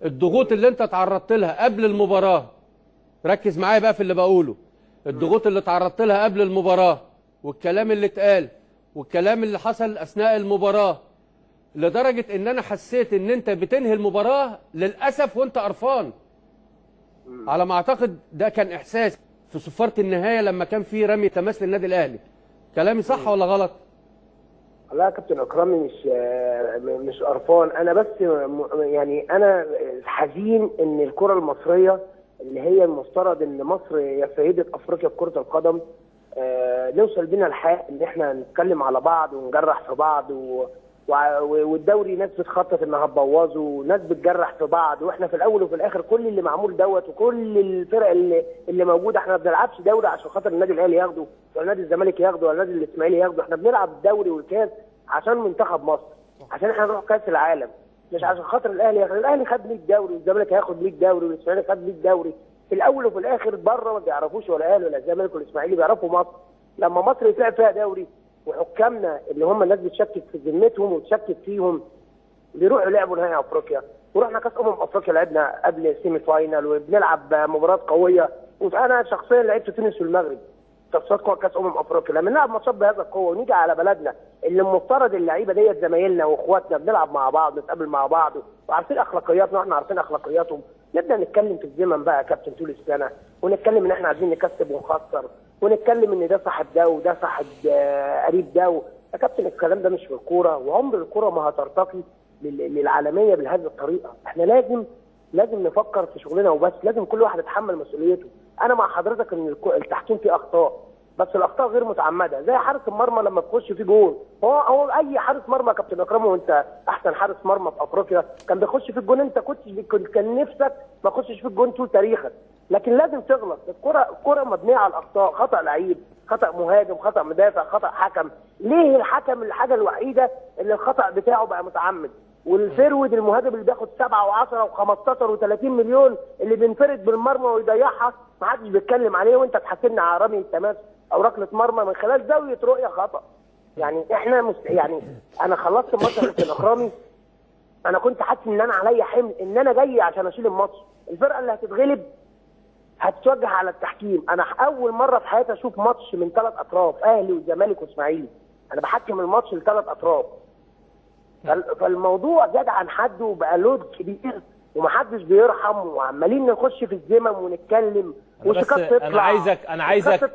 الضغوط اللي انت تعرضت لها قبل المباراة، ركز معايا بقى في اللي بقوله، الضغوط اللي تعرضت لها قبل المباراة والكلام اللي اتقال والكلام اللي حصل اثناء المباراة، لدرجة ان انا حسيت ان انت بتنهي المباراة للاسف وانت قرفان. على ما اعتقد ده كان احساس في صفارة النهاية لما كان في رمي تماس للنادي الاهلي. كلامي صح ولا غلط؟ لا يا كابتن اكرامي، مش قرفان، انا بس يعني انا حزين ان الكره المصرية اللي هي المفترض ان مصر يا سيده افريقيا في كره القدم، نوصل بينا الحال ان احنا نتكلم على بعض ونجرح في بعض والدوري ناس بتخطط انها تبوظه وناس بتجرح في بعض، واحنا في الاول وفي الاخر كل اللي معمول دوت وكل الفرق اللي موجودة، احنا ما بنلعبش دوري عشان خاطر النادي الاهلي ياخده ولا نادي الزمالك ياخده ولا نادي الاسماعيلي ياخده، احنا بنلعب الدوري والكاس عشان منتخب مصر، عشان احنا نروح كاس العالم، مش عشان خاطر الاهلي ياخد. الاهلي خد 100 دوري والزمالك هياخد 100 دوري والاسماعيلي خد 100 دوري، في الاول وفي الاخر بره ما بيعرفوش ولا الاهلي ولا الزمالك ولا الاسماعيلي، بيعرفوا مصر. لما مصر يتلعب فيها دوري وحكامنا اللي هم الناس بتشكك في ذمتهم وتشكك فيهم بيروحوا لعبوا نهائي افريقيا، ورحنا كاس افريقيا لعبنا قبل semi final وبنلعب مباريات قوية، وانا شخصيا لعبت تونس والمغرب تصفيات كاس افريقيا. لما نلعب ماتشات بهذا القوة ونيجي على بلدنا اللي المفترض اللعيبة ديت زمايلنا واخواتنا، بنلعب مع بعض، نتقابل مع بعض، وعارفين اخلاقياتنا واحنا عارفين اخلاقياتهم، نبدا نتكلم في الزمن بقى يا كابتن طول السنة، ونتكلم ان احنا عايزين نكسب ونخسر، ونتكلم ان ده صاحب ده وده صاحب قريب ده. يا كابتن الكلام ده مش في الكورة، وعمر الكورة ما هترتقي للعالمية بهذه الطريقة. احنا لازم نفكر في شغلنا وبس، لازم كل واحد يتحمل مسؤوليته. انا مع حضرتك ان التحكيم فيه اخطاء، بس الاخطاء غير متعمدة، زي حارس المرمى لما تخش فيه جول، هو اي حارس مرمى يا كابتن اكرم، وانت احسن حارس مرمى في افريقيا، كان بيخش في الجون، انت كان نفسك ما تخشش في الجون طول تاريخك، لكن لازم تغلط. الكره مبنية على الاخطاء، خطا لعيب، خطا مهاجم، خطا مدافع، خطا حكم. ليه الحكم الحاجة الوحيدة اللي الخطا بتاعه بقى متعمد؟ وال forward المهاجم اللي بياخد 7 و10 و15 و30 مليون اللي بينفرد بالمرمى ويضيعها ما حدش بيتكلم عليه، وانت تحاسبني على رمي التماس او ركلة مرمى من خلال زاوية رؤية خطا. يعني احنا يعني انا خلصت الماتش يا كابتن اكرامي، انا كنت حاسس ان انا عليا حمل، ان انا جاي عشان اشيل الماتش. الفرقة اللي هتتغلب هتتوجه على التحكيم. انا اول مرة في حياتي اشوف ماتش من 3 اطراف، اهلي والزمالك واسماعيلي، انا بحكم الماتش لثلاث اطراف. فالموضوع زاد عن حده وبقى لود كبير ومحدش بيرحم، وعمالين نخش في الزمم ونتكلم وشيكات تطلع. انا عايزك ابراهيم.